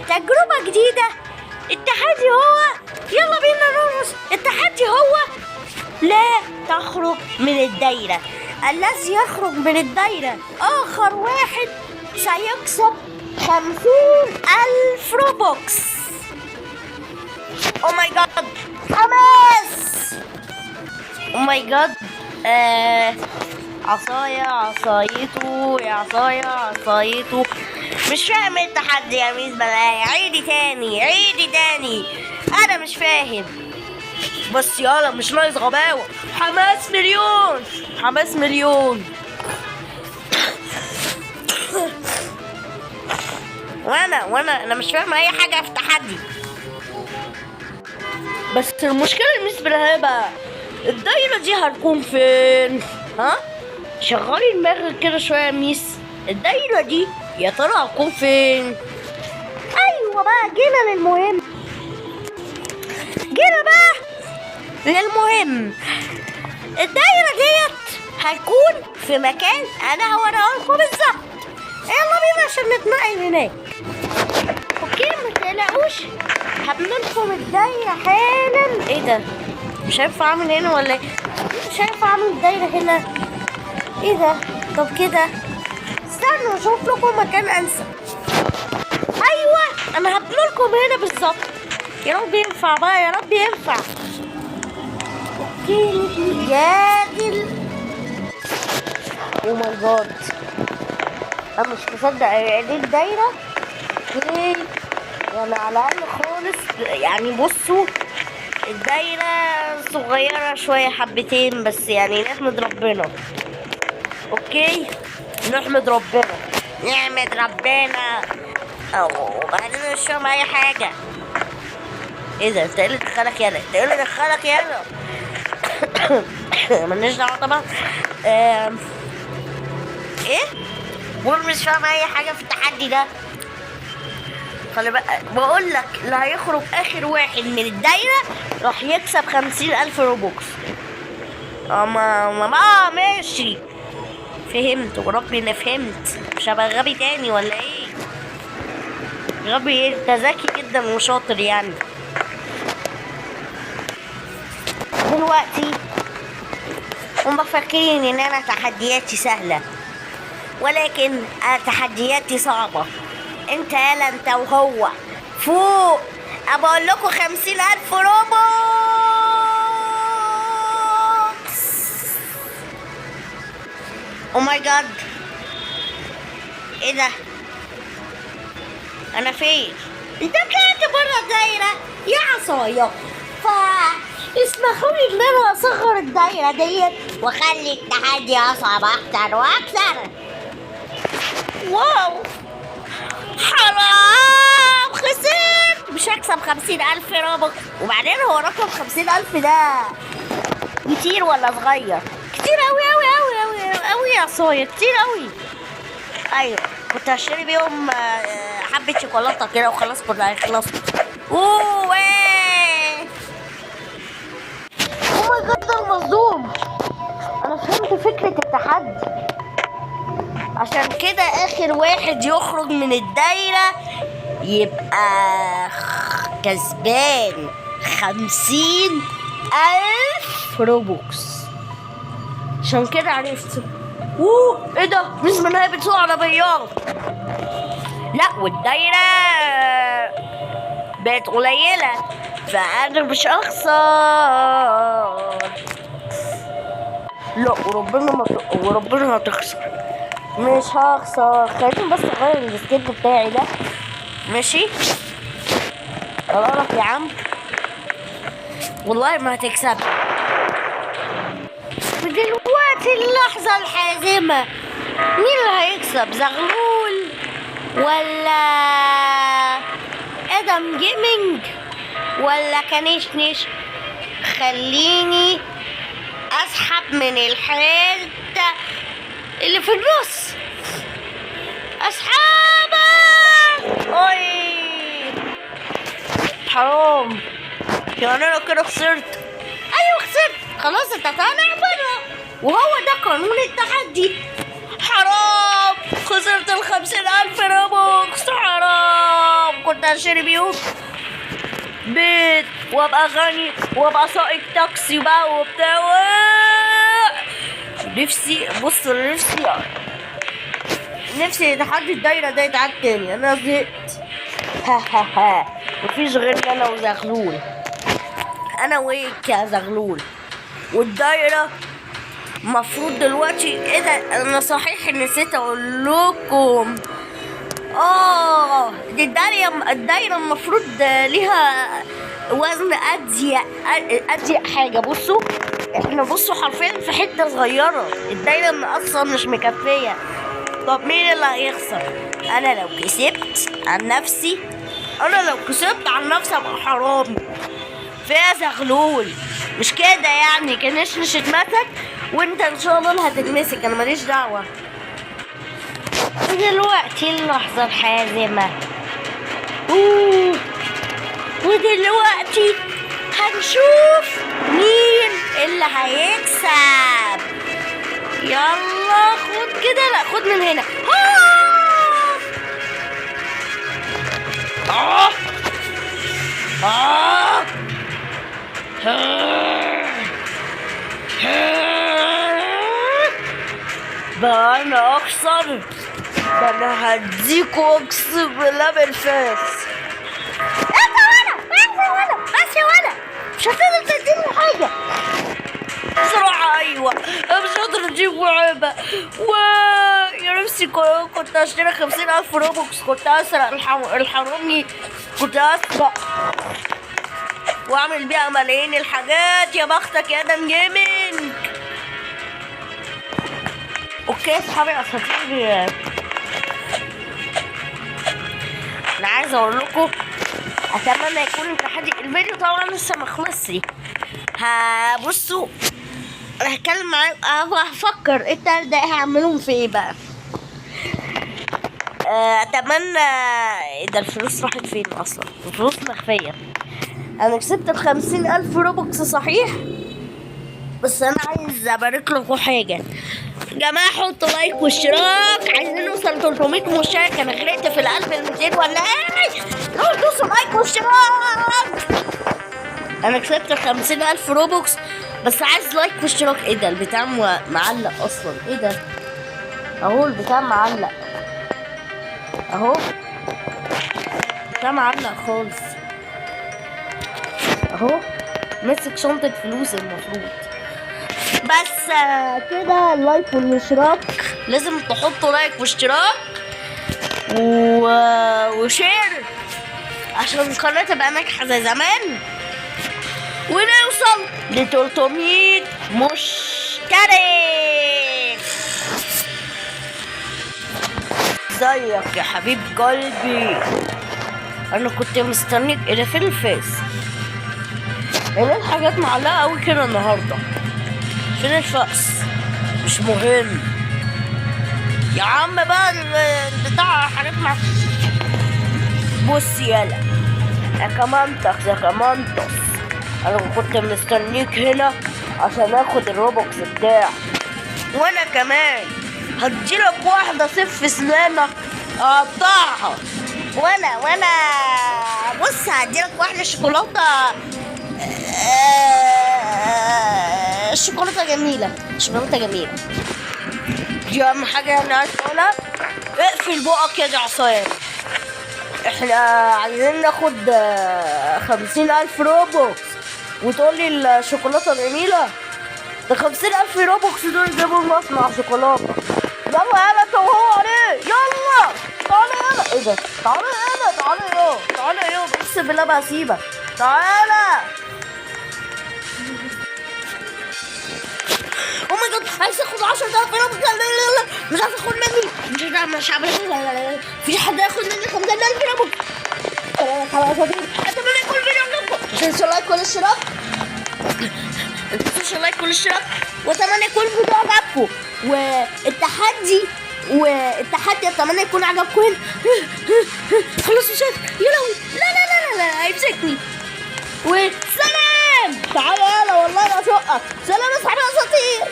تجربة جديدة. التحدي هو، يلا بينا نرقص. التحدي هو لا تخرج من الدايرة. الذي يخرج من الدايرة آخر واحد سيكسب 50,000 Robux. oh my god، حماس، oh my god. عصاية، عصايته يا عصاية، عصايته. مش فاهم التحدي يا ميس بلاي، عيدي تاني، عيدي تاني، انا مش فاهم. بس يلا، مش ناقص غباوة. حماس مليون، حماس مليون. وانا مش فاهمة اي حاجة في التحدي. بس المشكلة بالنسبة لها بقى، الدايرة دي هتكون فين؟ ها؟ شغلي دماغك كده شوية يا ميس. الدايرة دي يا ترى هتكون فين؟ ايوه بقى، جينا للمهم، جينا بقى للمهم. الدايرة ديت هتكون في مكان انا هوريه لكم بالظبط. يلا بينا عشان نتنقل هناك. okay، ما تقلقوش، هبني لكم الدايرة حالا. ايه ده؟ مش هينفع اعمل هنا ولا ايه؟ مش هينفع اعمل الدايرة هنا. ايه ده؟ طب كده استنوا اشوف لكم مكان انسب. ايوه، انا هبني لكم هنا بالظبط. يا رب ينفع بقى، يا رب ينفع. okay، يا دي، oh my god، انا مش مصدق، دي الدايره. okay، يعني على الاقل خالص، يعني بصوا، الدايرة صغيرة شوية حبتين، بس يعني نحمد ربنا. okay، نحمد ربنا، نحمد ربنا. وبعدين مش فاهم اي حاجة. ايه ده؟ انت ايه اللي دخلك يالا؟ انت ايه اللي دخلك يالا؟ مالناش دعوة طبعا. ايه؟ بقول مش فاهم اي حاجة في التحدي ده. خلي بقى، بقول لك اللي هيخرج اخر واحد من الدايرة راح يكسب 50,000 Robux. اه ما ما ما ماشي، فهمت، وربي انا فهمت. مش هبقى غبي تاني ولا ايه؟ غبي ايه؟ انت ذكي جدا وشاطر. يعني دلوقتي هما فاكرين ان انا تحدياتي سهلة، ولكن انا تحدياتي صعبة. انت يالا، انت وهو فوق، بقول لكم 50,000 Robux. oh my god، ايه ده؟ انا فين؟ انت طلعت بره الدايرة يا عصاية. فاسمحوا لي ان انا اصغر الدايرة ديت واخلي التحدي اصعب اكتر واكتر. wow، حرام، خسرت، مش هكسب 50,000 Robux. وبعدين هو رقم 50,000 ده كتير ولا صغير؟ كتير أوي أوي أوي أوي أوي يا عصاية، كتير أوي. أيوة، كنت هشتري بيهم حبة شوكولاتة كده وخلاص، كنا هيخلصوا. اوه ايه، oh my god، انا مصدوم. انا فهمت فكرة التحدي، عشان كده اخر واحد يخرج من الدايرة يبقى كسبان 50,000 Robux. عشان كده عرفت. اوه، ايه ده؟ مش من هي بتسوق عربيات. لا، والدايرة بقت قليلة، فأنا مش هخسر. لا وربنا ما ت... وربنا هتخسر. مش هخسر. خليني بس اغير ال skin بتاعي ده. ماشي، قرارك يا عم، والله ما هتكسب. ودلوقتي اللحظة الحاسمة، مين اللي هيكسب؟ زغلول ولا ادم Gaming ولا كنشنش؟ خليني اسحب من الحتة اللي في النص. اسحبها. اوي، حرام، يعني انا كده خسرت. ايوه خسرت، خلاص، انت طالع بره، وهو ده قانون التحدي. حرام، خسرت ال 50,000 Robux، حرام. كنت هشتري بيهم بيت وابقى غني وابقى سائق تاكسي بقى وبتاع. نفسي، بص، نفسي نفسي تحدي الدايرة ده يتعاد تاني، انا زهقت. ها ها ها، مفيش غير انا وزغلول، انا ويك يا زغلول. والدايرة مفروض دلوقتي، ايه ده؟ انا صحيح نسيت اقول لكم، دي الدايرة المفروض ليها وزن اضيق، اضيق حاجة. بصوا احنا، بصوا حرفيا في حتة صغيرة، الدايرة اصلا مش مكفية. طب مين اللي هيخسر؟ انا لو كسبت عن نفسي، انا لو كسبت عن نفسي ابقى حرامي فيها زغلول، مش كده يعني؟ كنشنش اتمسك، وانت ان شاء الله اللي هتتمسك، انا ماليش دعوة. ودلوقتي اللحظة الحازمة. أوه. ودلوقتي هنشوف مين اللي هيكسب. يلا خد كده، لا خد من هنا. آه. آه. آه. آه. بقى انا اخسر؟ ده انا هديكوا، اقسم بالله بالفاس. بس يا ولا، بس يا ولا، بس يا ولا، مش هتقدر تديني حاجة بصراحة. ايوه، انا مش هقدر اديكوا حاجة. و يا نفسي كنت اشتري 50,000 Robux، كنت اسرق الحرامي، كنت اسرق واعمل بيها ملايين الحاجات. يا بختك يا ادم Gaming. okay يا اصحابي الاساطير، انا عايز اقول لكم اتمنى يكون التحدي، الفيديو طبعا لسه ما خلصش. هبصوا، انا هتكلم معاك، هفكر ايه التلات دقايق هعملهم في ايه بقى. اتمنى. ايه ده؟ الفلوس راحت فين اصلا؟ الفلوس مخفية. انا كسبت 50,000 Robux صحيح، بس انا عايز ابارك لكم حاجة يا جماعة. حطوا like واشتراك، عايزين نوصل 300 مشترك. انا غرقت في القلب ال 200 ولا ايه؟ روحوا دوسوا like واشتراك. انا كسبت 50,000 Robux، بس عايز like واشتراك. ايه ده؟ البتاع معلق اصلا. ايه ده؟ اهو البتاع معلق، اهو البتاع معلق خالص، اهو مسك شنطة فلوس المفروض. بس كده ال like والاشتراك، لازم تحطوا like واشتراك و share عشان القناة تبقى ناجحة زي زمان ونوصل ل 300 مشترك. ازيك يا حبيب قلبي؟ انا كنت مستنيك. ايه ده؟ فين الفاس؟ ايه الحاجات معلقة قوي كده النهارده؟ فين الفأس؟ مش مهم يا عم بقى البتاع حاجات مع. بص يلا يا كمانتس، يا كمانتس، انا كنت مستنيك هنا عشان اخد ال Robux بتاعي. وانا كمان هديلك واحدة صف في سنانك اقطعها. وانا بص هديلك واحدة شوكولاتة، شوكولاتة جميلة، شوكولاتة جميلة. دي اهم حاجة انا عايز اقولها. اقفل بقك يا جعصان. احنا عايزين ناخد 50,000 Robux وتقولي الشوكولاتة جميلة؟ ده 50,000 Robux دول يجيبوا مصنع شوكولاتة. يلا يلا انت وهو عليه، يلا تعالى يلا. ايه ده؟ تعالى يلا، تعالى يلا، تعالى يلا، اقسم بالله ما هسيبك، تعالى. oh my God، عايز اخد 10,000 Robux. لا لا لا، مش عارف اخد مني، مش عارف، مش عارف، لا لا لا، مفيش حد ياخد مني 50,000 Robux. خلاص، اتمنى يكون الفيديو عجبكم. مش تنسوا ال like والاشتراك، ما تنسوش ال like والاشتراك، واتمنى يكون الفيديو عجبكم. والتحدي اتمنى يكون عجبكم. هنا خلاص مش قادر، يا لهوي، لا لا لا لا لا، هيمسكني. وسلام، تعالى يلا، والله لا اشقك. سلام يا اصحابي الاساطير.